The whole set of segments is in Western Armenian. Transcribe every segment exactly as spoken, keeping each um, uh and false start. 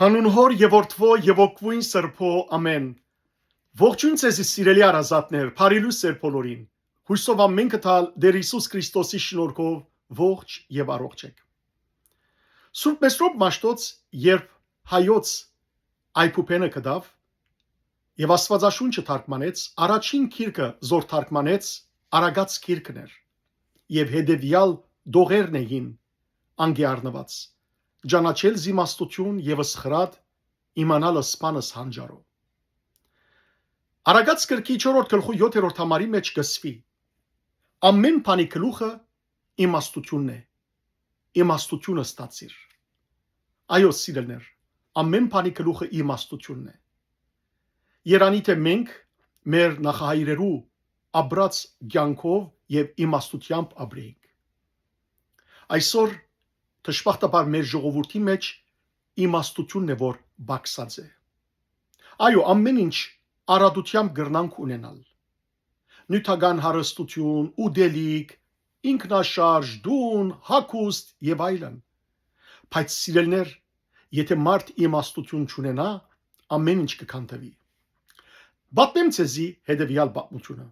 Հանուն Հօր եւ Որդւոյ եւ Ոգւոյն Սրբոյ, ամէն։ Ողջոյն ձեզի, սիրելի հարազատներ, բարի լոյս ձեր բոլորին։ Յոյսով ամէնքը թալ Տէր Յիսուս Քրիստոսի շնորհքով ողջ եւ առողջ էք։ Սուրբ Մեսրոպ Մաշտոց, երբ հայոց այբուբենը գտաւ եւ Աստուածաշունչը թարգմանեց, առաջին գիրքը, զոր թարգմանեց, Արագած գիրքն էր, եւ հետեւեալ դողերն էին անկէ առնուած. ճանաչել զիմաստութիւն եւ սխրատ, իմանալ սպանս հանճարով։ Արագած գրքի չորրորդ գլխու յոթերորդ համարի մէջ կսուի. «Ամէն բանի գլուխը իմաստութիւնն է, իմաստութիւնը ստացիր»։ Այո, սիրելներ, ամէն բանի գլուխը իմաստութիւնն է։ Երանի թէ մենք մեր նախահայրերու ապրած կեանքով եւ իմաստութեամբ ապրեինք։ Այսօր, դժբախտաբար, մեր ժողովուրդի մէջ իմաստութիւնն է, որ պակսած է։ Այո, ամէն ինչ արատութեամբ կրնանք ունենալ. նիւթական հարստութիւն, ուտելիք, ինքնաշարժ, տուն, հագուստ եւ այլն։ Բայց, սիրելներ, եթէ մարդ իմաստութիւն չունենայ, ամէն ինչ կը քանդուի։ Պատմեմ ձեզի հետեւեալ պատմութիւնը։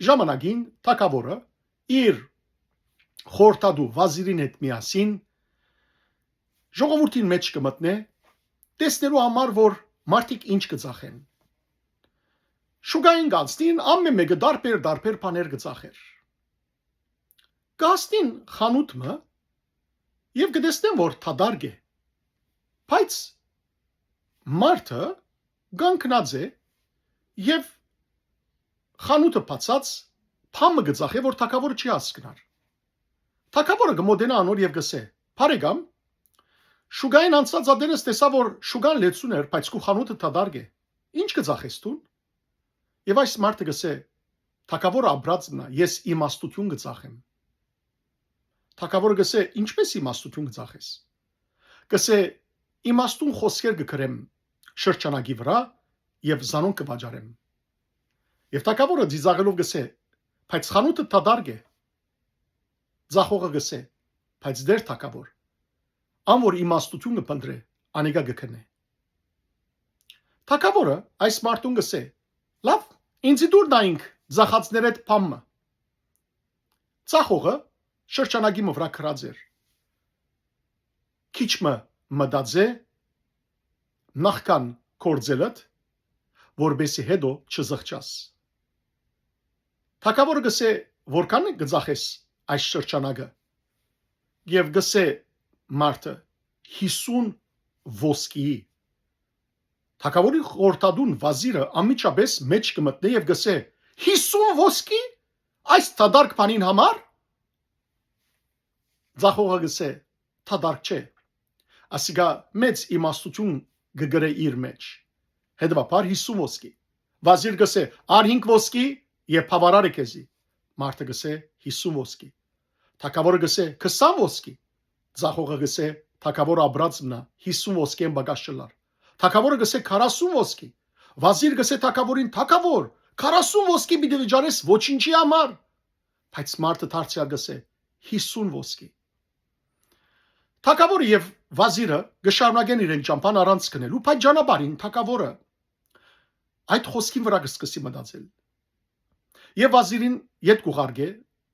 Ժամանակին թագաւորը իր խորհրդատու վազիրին հետ միասին ժողովուրդին մէջ կը մտնէ, տեսնելու համար, որ մարդիկ ինչ կը ծախեն։ Շուկային կ'անցնին, ամէն մէկը տարբեր-տարբեր բաներ կը ծախէր։ Կը հասնին խանութ մը եւ կը տեսնեն, որ դատարկ է։ Բայց մարդը կանգնած է եւ խանութը բացած, բան մը կը ծախէ, որ թագաւորը չի հասկնար։ Թագաւորը կը մոտենայ անոր եւ կ'ըսէ. «Բարեկամ, շուկային անցած ատենս տեսայ, որ շուկան լեցուն էր, բայց քու խանութը դատարկ է։ Ինչ կը ծախես դուն»։ Եւ այս մարդը կ'ըսէ. «Թագաւորը ապրած մնայ, ես իմաստութիւն կը ծախեմ»։ Թագաւորը կ'ըսէ. «Ինչպե՞ս իմաստութիւն կը ծախես»։ Կ'ըսէ. «Իմաստուն խօսքեր կը գրեմ շրջանակի վրայ եւ զանոնք կը վաճառեմ»։ Եւ թագաւորը ծիծաղելով կ'ըսէ. «Բայց խանութը դատարկ է»։ Ծախողը կ'ըսէ. «Բայց, Տէր թագաւոր, ան որ իմաստութիւն կը փնտռէ, անիկա կը քննէ»։ Թագաւորը այս մարդուն կ'ըսէ. «Լաւ, ինծի տուր նայինք ծախածներէդ բան մը»։ Ծախողը շրջանակի մը վրայ գրած էր. «Քիչ մը մտածէ նախքան գործելդ, որպեսզի հետո չզղջաս»։ Թագաւորը կ'ըսէ. «Որքան կը ծախես այս շրջանակը»։ Եւ կ'ըսէ մարդը. «Յիսուն ոսկիի»։ Թագաւորի խորհրդատուն վազիրը անմիջապէս մէջ կը մտնէ եւ կ'ըսէ. «Յիսուն ոսկի այս դատարկ բանին համար»։ Ծախողը կ'ըսէ. «Դատարկ չէ, ասիկա մեծ իմաստութիւն կը գրէ իր մէջ»։ Հետեւաբար, յիսուն ոսկի։ Վազիր կ'ըսէ. «Առ հինգ ոսկի եւ բաւարար է քեզի»։ Մարդը կ'ըսէ. «Յիսուն ոսկի»։ Թագաւորը կ'ըսէ. «Քսան ոսկի»։ Ծախողը կ'ըսէ. «Թագաւորը ապրած մնայ, յիսուն ոսկիէն պակաս չըլլար»։ Թագաւորը կ'ըսէ. «Քառասուն ոսկի»։ Վազիր կ'ըսէ թագաւորին. «Թագաւոր, քառասուն ոսկի պիտի վճարես ոչինչի համար»։ Բայց մարդը դարձեալ կ'ըսէ. «Յիսուն ոսկի»։ Թագաւորը եւ վազիրը կը շարունակեն իրեն ճամբան առանց քնելու, բայց ճանապարհին թագաւորը այդ խօսքին վրայ կը սկսի մտածել։ Եւ վազիրին ետ կ'ուղարկէ,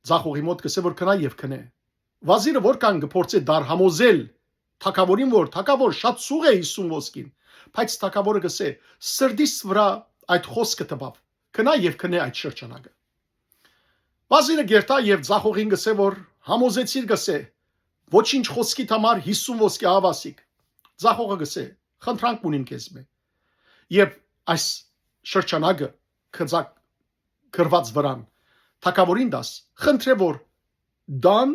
ծախողի մօտ կ'ըսէ, որ գնայ եւ քնէ։ Վազիրը որքան կը փորձէ դարհամոզել թագաւորին, որ թագաւոր, շատ սուղ է յիսուն ոսկին, բայց թագաւորը կ'ըսէ. «Սրտիս վրայ այդ խօսքը տուաւ, գնայ եւ քնէ այդ շրջանակը»։ Վազիրը կ'երթայ եւ ծախողին կ'ըսէ, որ համոզեցիր, կ'ըսէ, ոչինչ խօսքիդ համար յիսուն ոսկի, ահա ասիկ։ Ծախողը կ'ըսէ. «Խնդրանք ունիմ քեզմէ, երբ այս շրջանակը գծակ գրված վրան թագաւորին տաս, խնդրէ, որ տան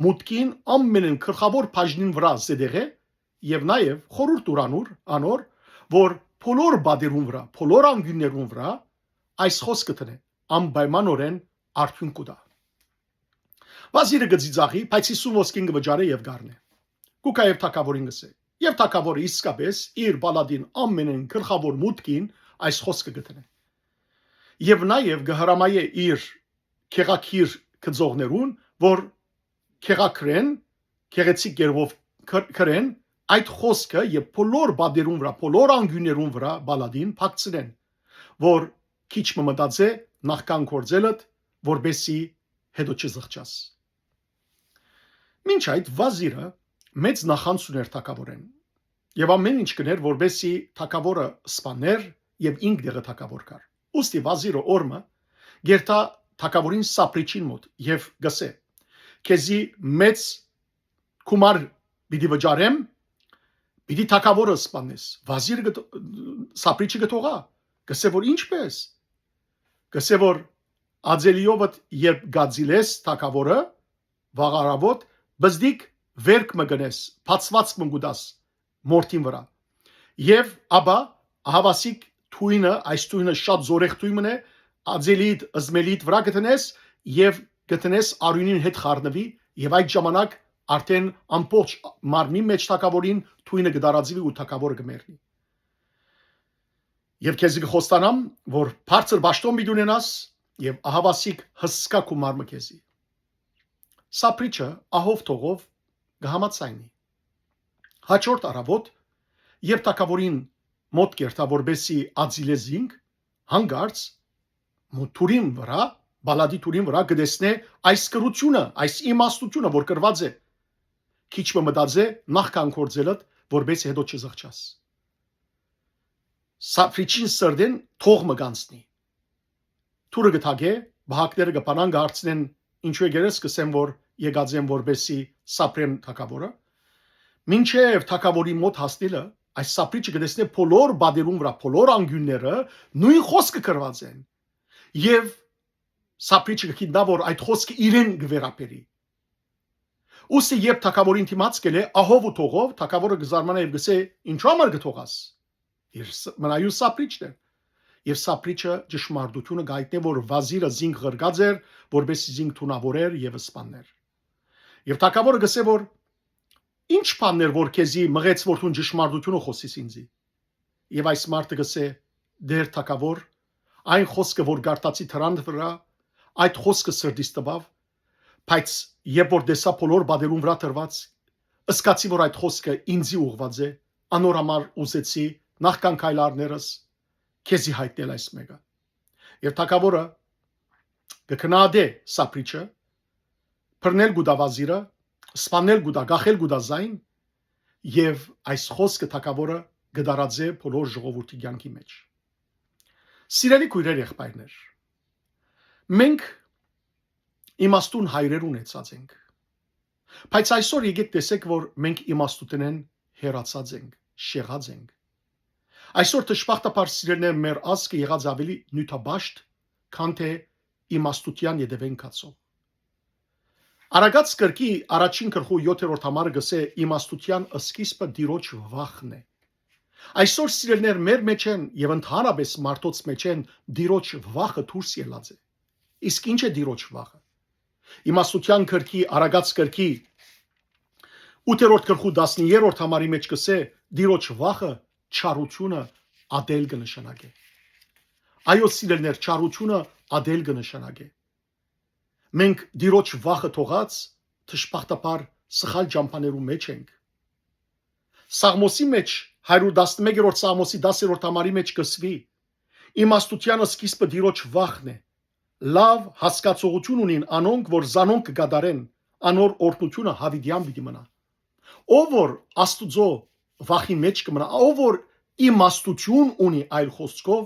մուտքին ամենէն գլխաւոր բաժնին վրայ զետեղէ եւ նաեւ խորհուրդ տուր անոր, անոր, որ բոլոր պատերուն վրայ, բոլոր անկիւններուն վրայ այս խօսքը դնէ, անպայմանօրէն արդիւնք կու տայ»։ Վազիրը կը ծիծաղի, բայց յիսուն ոսկին կը վճարէ եւ կ'առնէ։ Կու գայ եւ թագաւորին կ'ըսէ։ Եւ թագաւորը իսկապէս իր պալատին ամենէն գլխաւոր մուտքին այս խօսքը կը դնէ։ Եւ նաեւ կը հրամայէ իր գեղագիր գծողներուն, որ գեղագրեն, գեղեցիկ կերպով կր-, գրեն այդ խօսքը եւ բոլոր պատերուն վրայ, բոլոր անկիւններուն վրայ պալատին փակցնեն, որ քիչ մը մտածէ նախքան գործելդ, որպեսզի հետո չզղջաս։ Մինչ այդ վազիրը մեծ նախանձ ունէր թագաւորէն եւ ամէն ինչ կ'ընէր, որպեսզի թագաւորը սպաններ եւ ինք դեղը թագաւոր կար։ Ուստի վազիրը օր մը գերթայ թագաւորին Սապրիչին մօտ եւ գսէ. «Քեզի մեծ գումար պիտի վճարեմ, պիտի թագաւորը սպանես»։ Վազիրը կը թ-, Սապրիչը կը թողայ, գսէ որ ինչպէս, գսէ որ ածելիովդ երբ կածիլես թագաւորը, վաղ առավոտ, բզդիկ վերք մը կ'ընես, բացուածք մը կու տաս մորթին վրայ։ Եւ ապա ահավասիկ թոյնը, այս թոյնը շատ զօրեղ թոյն մըն է, ածելիդ, զմելիդ վրայ կը դնես եւ կը դնես արիւնին հետ խառնուի եւ այդ ժամանակ արդէն ամբողջ մարմնին մէջ թագաւորին թոյնը կը տարածուի ու թագաւորը կը մեռնի։ Եւ քեզի կը խոստանամ, որ բարձր պաշտօն պիտի ունենաս եւ ահավասիկ հսկայ գումար մը քեզի»։ Սապրիչը ահով թողով կը համաձայնի։ Հաջորդ առավոտ, երբ թագաւորին մօտ կերթայ, որպեսզի ածիլէ զինք, հանկարծ մո թուրին վրայ, պալատի թուրին վրայ կը տեսնէ այս գրութիւնը, այս իմաստութիւնը, որ գրուած է. «Քիչ մը մտածէ նախքան գործելդ, որպեսզի հետո չզղջաս»։ Սապրիչին սրտէն թող մը կ'անցնի։ Թուրը կը թակէ, պահակները կը բանան, կը հարցնեն. «Ինչու եկեր ես»։ Կ'ըսեմ որ եկած եմ որպեսզի սապրեմ թագաւորը։ Մինչեւ թագաւորի մօտ հասնելը, այս Սապրիչը կը տեսնէ բոլոր պատերուն վրայ, բոլոր անկիւնները նոյն խօսքը գրուած են։ Եւ Սապրիչը կը գիտնայ որ այդ խօսքը իրեն կը վերաբերի։ Ուստի երբ թագաւորին դիմաց կ'ելլէ ահով ու թողով, թագաւորը կը զարմանայ եւ կ'ըսէ. «Ինչո՞ւ համար կը թողաս»։ Իր ս-, մնայուն Սապրիչն էր։ Եւ Սապրիչը ճշմարտութիւնը կ'այտնէ որ վազիրը զինք ղրկած էր, որպեսզի զինք թունաւորեր եւ սպաններ։ Եւ թագաւորը կ'ըսէ որ. «Ի՞նչ բանն էր որ քեզի մղեց որ դուն ճշմարտութիւնը խօսիս ինձի»։ Եւ այս մարդը կ'ըսէ. «Տէր թագաւոր, այն խօսքը որ կարդացի դրան վրայ, այդ խօսքը սրտիս տուաւ, բայց երբ որ տեսայ բոլոր պատերուն վրայ դրուած, զգացի որ այդ խօսքը ինձի ուղղուած է, անոր համար ուզեցի նախքան քայլ առներս քեզի յայտնել այս մէկը»։ Եւ թագաւորը կը քննադատէ Սապրիչը, բռնել կու տայ վազիրը, սպանել կու տայ, կախել կու տայ զայն, եւ այս խօսքը թագաւորը կը տարածէ բոլոր ժողովուրդի կեանքի մէջ։ Սիրելի քոյրեր, եղբայրներ, մենք իմաստուն հայրեր ունեցած ենք, բայց այսօր եկեք տեսեք որ մենք իմաստութենէն հեռացած ենք, շեղած ենք։ Այսօր դժբախտաբար, սիրելիներ, մեր ազգը եղած ավելի նիւթապաշտ, քան թէ իմաստութեան ետեւէն գացող։ Արագած կրկի առաջին գլխու յոթերորդ համարը կ'ըսէ. «Իմաստութեան սկիզբը Տիրոջ վախն է»։ Այսօր, սիրելիներ, մեր մեջ են եւ ընդհանրապես մարդոց մեջ են Տիրոջ վախը դուրս ելած է։ Իսկ ի՞նչ է Տիրոջ վախը։ Իմաստութեան կրկի, Արագած կրկի ութերորդ գլխու տասներորդ համարի մեջ կ'ըսէ. «Տիրոջ վախը չարութիւնը ատել կը նշանակէ»։ Այո, սիրելիներ, չարութիւնը ատել կը նշանակէ։ Մենք Տիրոջ վախը թողած, դժբախտաբար, սխալ ճամբաներու մեջ ենք։ Սաղմոսի մեջ, հարիւր տասնմեկերորդ Սաղմոսի դասերորդ համարի մեջ կ'ըսուի. «Իմաստութեան սկիզբը Տիրոջ վախն է»։ Լաւ հասկացողութիւն ունին անոնք, որ զանոնք կը կատարեն, անոր օրհնութիւնը յաւիտեան պիտի մնայ։ Ով որ Աստուծոյ վախի մեջ կը մնայ, ով որ իմաստութիւն ունի, այլ խօսքով,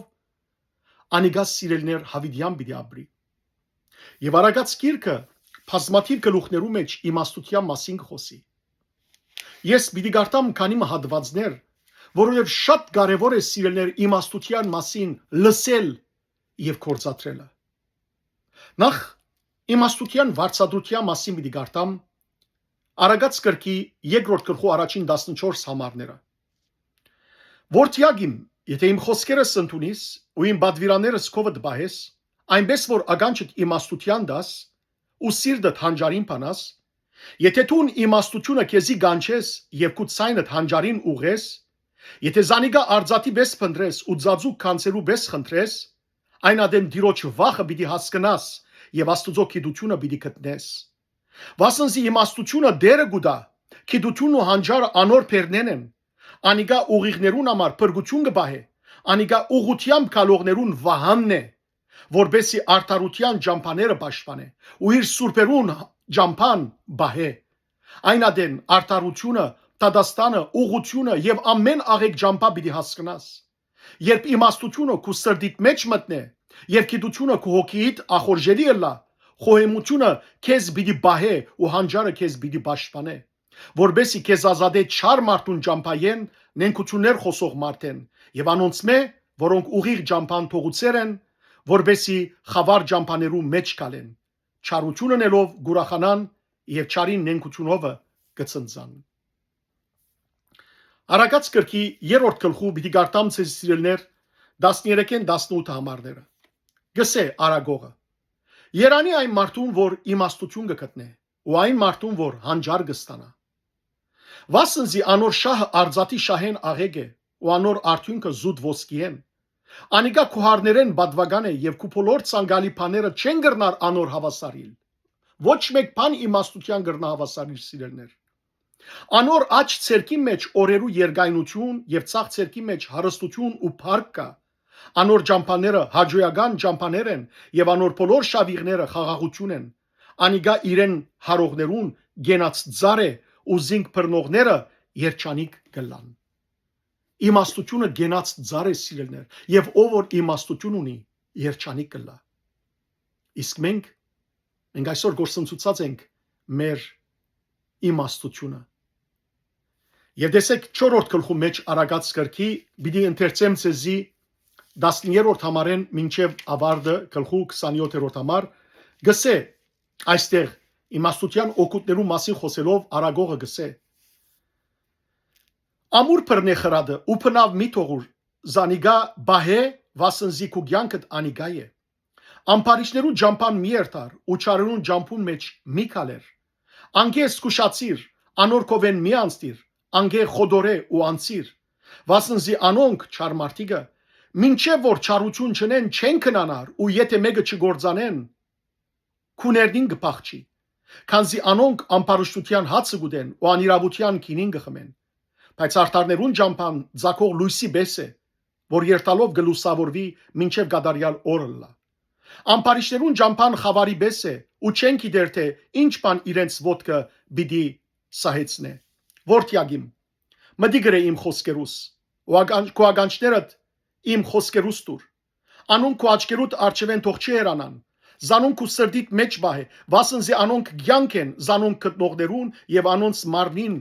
անիկա, սիրելիներ, յաւիտեան պիտի ապրի։ Եւ Արագած գիրքը բազմաթիւ գլուխներու մեջ իմաստութեան մասին կը խօսի։ Ես պիտի կարդամ քանի մը հատուածներ, որովհետեւ շատ կարեւոր է, սիրելիներ, իմաստութեան մասին լսել եւ գործադրելը։ Նախ, իմաստութեան վարձատրութեան մասին պիտի կարդամ Արագած կրկի երկրորդ գլխու առաջին տասնչորս համարները։ «Որդեակ իմ, եթէ իմ խօսքերս ընդունիս ու իմ պատուիրաններս քովդ պահես, այնպէս որ ականջդ իմաստութեան տաս ու սիրտդ հանճարին բանաս, եթէ դուն իմաստութիւնը քեզի կանչես եւ քու ձայնդ հանճարին ուղղես, եթէ զանիկա արծաթի պէս փնտռես ու ծածուկ գանձերու պէս խնդրես, այն ատեն Տիրոջ վախը պիտի հասկնաս եւ Աստուծոյ գիտութիւնը պիտի գտնես։ Վասն զի իմաստութիւնը Տէրը կու տայ, Գիտութիւնն ու հանճարը անոր բերնէն են։ Անիկա ուղիղներուն համար փրկութիւն կը պահէ։ Անիկա ուղղութեամբ գալողներուն վահանն է, որպէս զի արդարութեան ճամբաները պաշտպանէ ու իր սուրբերուն ճամբան պահէ։ Այն ատեն արդարութիւնը, դատաստանը, ուղղութիւնը եւ ամէն աղէկ ճամբայ պիտի հասկնաս։ Երբ իմաստութիւնը քու սրտիդ մէջ մտնէ եւ գիտութիւնը քու հոգիիդ ախորժելի ըլլայ, խոհեմութիւնը քեզ պիտի պահէ ու հանճարը քեզ պիտի պաշտպանէ, որպէս զի քեզ ազատէ չար մարդուն ճամբայէն, նենգութիւններ խօսող մարդէն եւ անոնցմէ, որոնք ուղիղ ճամբան թողուցեր են, որպէս զի խաւար ճամբաներու մէջ գալեն, չարութիւն ընելով կ'ուրախանան եւ չարին նենգութիւնովը կը ցնծան։ Առակաց գրքի երրորդ գլխու պիտի կարդամ ձեզ, սիրելիներ, տասներեքէն տասնութ համարները։ Գսէ առակողը. «Երանի այն մարդուն, որ իմաստութիւն կը գտնէ, ու այն մարդուն, որ հանճար կը ստանայ։ Վասն զի անոր շահը արծաթի շահէն աղէկ է, ու անոր արդիւնքը զուտ ոսկիէն։ Անիկա քու հարներէն պատուական է եւ քու բոլոր ցանկալի բաները չեն կրնար անոր հաւասարիլ։ Ոչ մէկ բան իմաստութեան կրնայ հաւասարիլ, սիրելիներ։ Անոր աջ ձեռքի մէջ օրերու երկայնութիւն եւ ձախ ձեռքի մէջ հարստութիւն ու փառք կայ։ Անոր ճամբաները հաճոյական ճամբաներ են եւ անոր բոլոր շաւիղները խաղաղութիւն են։ Անիկա իրեն յարողներուն կենաց ծառ է ու զինք բռնողները երջանիկ կ'ըլլան»։ Իմաստութիւնը կենաց ծառ է, սիրելիներ, եւ ով որ իմաստութիւն ունի, երջանիկ կ'ըլլայ։ Իսկ մենք, մենք այսօր գործընծուցած ենք մեր իմաստութիւնը։ Եւ տեսեք, չորրորդ գլխու մէջ առակաց գրքի պիտի ընթերցեմ ձեզի տասներորդ համարէն մինչեւ աւարտը, գլխու քսանյոթերորդ համար, գսէ այստեղ, իմաստութեան օգուտներու մասին խօսելով, առակողը գսէ. «Ամուր բռնէ խրատը ու բնաւ մի թողուր, զանիկա պահէ, վասն զի քու կեանքդ անիկա է։ Ամբարիշներու ճամբան մի երթար ու չարերուն ճամբուն մէջ մի քալեր։ Անկէ զգուշացիր, անոր քովէն մի անցնիր, անկէ խոտորէ ու անցիր, վասն զի անոնք, չար մարդիկը, մինչեւ որ չարութիւն չընեն, չեն քնանար ու եթէ մէկը չկործանեն, քու ներնին կը փախչի, քանզի անոնք ամբարշտութեան հացը կ'ուտեն ու անիրաւութեան գինին կը խմեն։ Բայց արդարներուն ճամբան ձագող լոյսի պէս է, որ երթալով կը լուսաւորուի մինչեւ կատարեալ օր ըլլայ։ Ամբարիշներուն ճամբան խաւարի պէս է ու չեն գիտեր թէ ինչ բան իրենց ոտքը պիտի սահեցնէ։ Որդեակ իմ, մտի գրէ իմ խօսքերուս ու ական-, քու ականջներդ իմ խօսքերուս տուր։ Անոնք քու աչքերուդ առջեւէն թող չի հեռանան։ Զանոնք քու սրտիդ մէջ պահէ, վասն զի անոնք կեանք են զանոնք գտնողներուն եւ անոնց մարմնին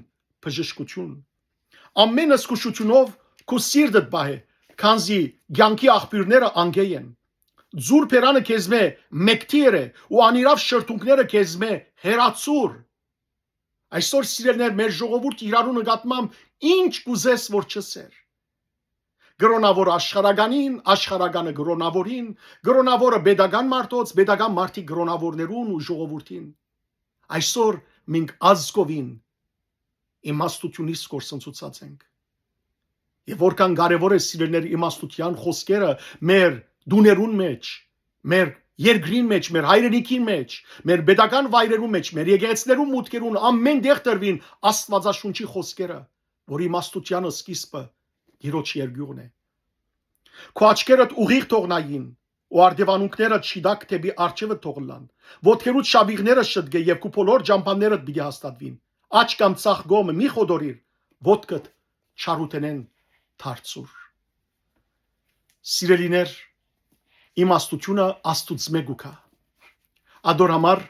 բժշկութիւն։ Ամէն զգուշութիւնով քու սիրտդ պահէ, քանզի կեանքի աղբիւրները անկէ են։ Ձուր բերանը քեզմէ մեկդի ըրէ ու անիրաւ շրթունքները քեզմէ հեռացուր»։ Այսօր, սիրելիներ, մեր ժողովուրդը իրարու նկատմամբ ինչ կ'ուզես որ չըսէր։ Կրոնաւորը աշխարհականին, աշխարհականը կրոնաւորին, կրոնաւորը պետական մարդոց, պետական մարդիկ կրոնաւորներուն ու ժողովուրդին։ Այսօր մենք ազգովին իմաստութիւնից կորսնցուցած ենք։ Եւ որքան կարեւոր է, սիրելիներ, իմաստութեան խօսքերը մեր տուներուն մէջ, մեր երկրին մէջ, մեր հայրենիքին մէջ, մեր պետական վայրերուն մէջ, մեր եկեղեցիներուն մուտքերուն, ամէն տեղ տրուին Աստուածաշունչի խօսքերը, որ իմաստութեան սկիզբը Տիրոջ երկիւղն է։ Քու աչքերդ ուղիղ թող նային ու արդեւանունքները չիտակ դէպի առջեւը թող ըլլան։ Ոտքերուդ շաւիղները շտկէ եւ քու բոլոր ճամբաներդ պիտի հաստատուին։ Աջ կամ ձախ կողմը մի խոտորիր, ոտքդ չարութենէն դարձուր։ Սիրելիներ, իմաստութիւնը Աստուծմէ կու գայ։ Ադոր համար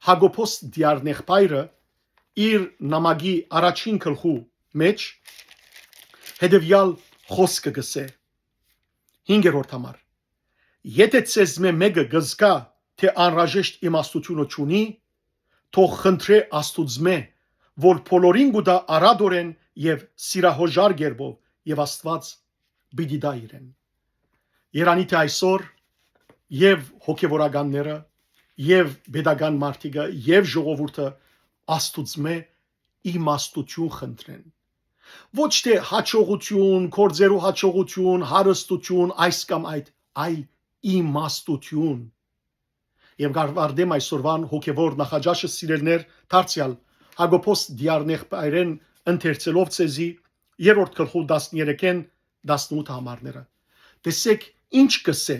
Յակոբոս դիարնեղբայրը իր նամակի առաջին գլխու մէջ հետեւեալ խօսքը գսէ։ Հինգերորդ համար. «Եթէ ձեզմէ մէկը կը զգայ, թէ անհրաժեշտ իմաստութիւնը չունի, թող խնդրէ Աստուծմէ, որ բոլորին կու տայ արատորեն եւ սիրահոժար կերպով, եւ Աստուած պիտի տայ իրեն»։ Երանի թէ այսօր եւ հոգեվորականները, եւ պետական մարդիկը, եւ ժողովուրդը Աստուծմէ իմաստութիւն խնդրեն։ Ոչ թէ յաջողութիւն, գործերու յաջողութիւն, հարստութիւն, այս կամ այդ, այլ իմաստութիւն։ Եւ կ'ավարտեմ այսօրվան հոգեվոր նախաճաշը, սիրելիներ, դարձեալ Հակոբոս դիառնեղբայրէն ընթերցելով ձեզի երրորդ գլխու տասներեքէն տասնութ համարները։ Տեսեք ինչ կ'ըսէ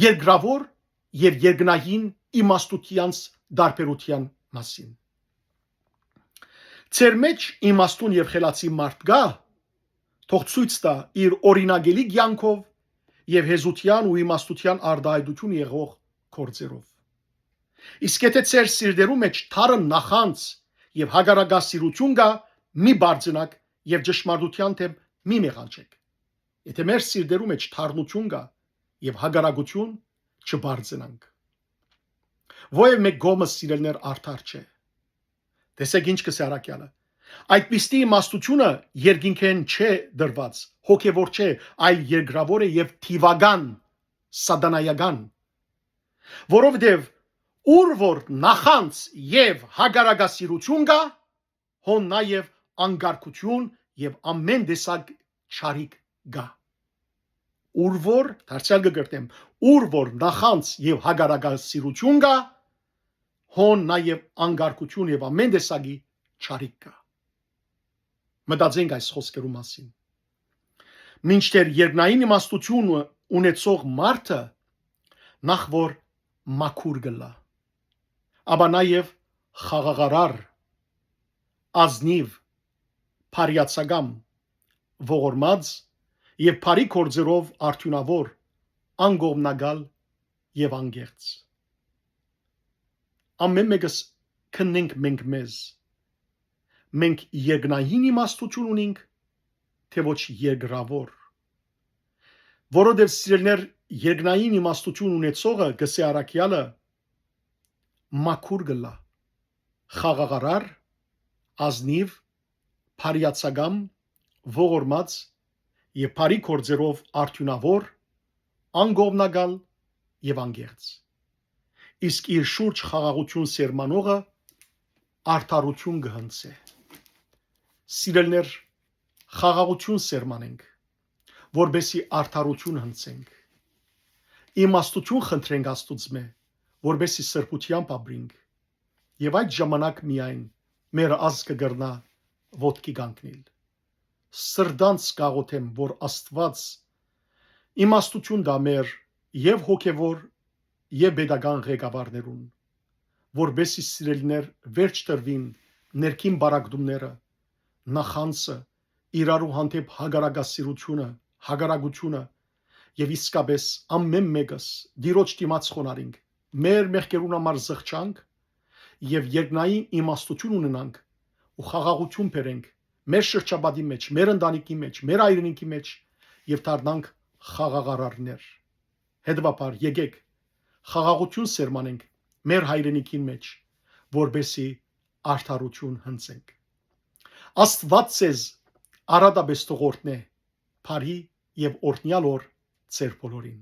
երկրաւոր եւ երկնային իմաստութեանց տարբերութեան մասին։ Ձեր մէջ իմաստուն եւ խելացի մարդ կա՞, թող ցոյց տայ իր օրինակելի կեանքով եւ հեզութեան ու իմաստութեան արտայայտութիւն եղող գործերով։ Իսկ եթէ ձեր սիրտերու մէջ թարմ նախանձ եւ հակառակասիրութիւն կայ, մի բարձնաք եւ ճշմարտութեան դէմ մի մեղանչէք։ Եթէ մեր սիրտերու մէջ թարմութիւն կայ եւ հակառակութիւն, չբարձնանք։ Ո-, եւ մէկ կողմը, սիրելիներ, արդար չէ։ Տեսեք ինչ կ'ըսէ առաքեալը. «Այդպիսի իմաստութիւնը երկինքէն չէ տրուած, հոգեւոր չէ, այլ երկրաւոր է եւ թիւական, սատանայական, որովհետեւ ուր որ նախանձ եւ հակառակասիրութիւն կայ, հոն նաեւ անկարգութիւն եւ ամէն տեսակ չարիք կայ»։ Ուր որ, դարձեալ կը կրթեմ, ուր որ նախանձ եւ հակառակասիրութիւն կայ, հոն նաեւ անկարգութիւն եւ ամէն տեսակի չարիք կայ։ Մտածենք այս խոսքերու մասին։ Մինչդեռ երկնային իմաստութիւնը ունեցող մարդը նախ որ մաքուր կ'ըլլայ, ապա նաեւ խաղաղարար, ազնիւ, բարիացակամ, ողորմած եւ բարի գործերով արդիւնաւոր, անկողմնակալ եւ անկեղծ։ Ամէն մէկս քննենք մենք մեզ. մենք երկնային իմաստութիւն ունինք, թէ ոչ երկրաւոր։ Որովհետեւ, սիրելիներ, երկնային իմաստութիւն ունեցողը, կ'ըսէ առաքեալը, մաքուր կ'ըլլայ, խաղաղարար, ազնիւ, բարիացակամ, ողորմած եւ բարի գործերով արդիւնաւոր, անկողմնակալ եւ անկեղծ։ Իսկ իր շուրջ խաղաղութիւն սերմանողը արդարութիւն կը հնձէ։ Սիրելիներ, խաղաղութիւն սերմանենք, որպեսզի արդարութիւն հնձենք։ Իմաստութիւն խնդրենք Աստուծմէ, որպեսզի սրբութեամբ ապրենք, եւ այդ ժամանակ միայն մեր ազգը կրնայ ոտքի կանգնիլ։ Սրտանց կ'աղօթեմ, որ Աստուած իմաստութիւն տայ մեր եւ հոգեւոր եւ պետական ղեկավարներուն, որպեսզի, սիրելիներ, վերջ տրուին ներքին պառակտումները, նախանձը, իրարու հանդէպ հակառակասիրութիւնը, հակառակութիւնը, եւ իսկապէս ամէն մէկս Տիրոջ դիմաց խոնարհինք, մեր մեղքերուն համար զղջանք եւ երկնային իմաստութիւն ունենանք ու խաղաղութիւն բերենք մեր շրջապատի մէջ, մեր ընտանիքի մէջ, մեր հայրենիքի մէջ եւ դառնանք խաղաղարարներ։ Հետեւաբար, եկեք խաղաղութիւն սերմանենք մեր հայրենիքին մէջ, որպեսզի արդարութիւն հնձենք։ Աստուած ձեզ արատապէս թող օրհնէ, բարի եւ օրհնեալ օր ձեր բոլորին։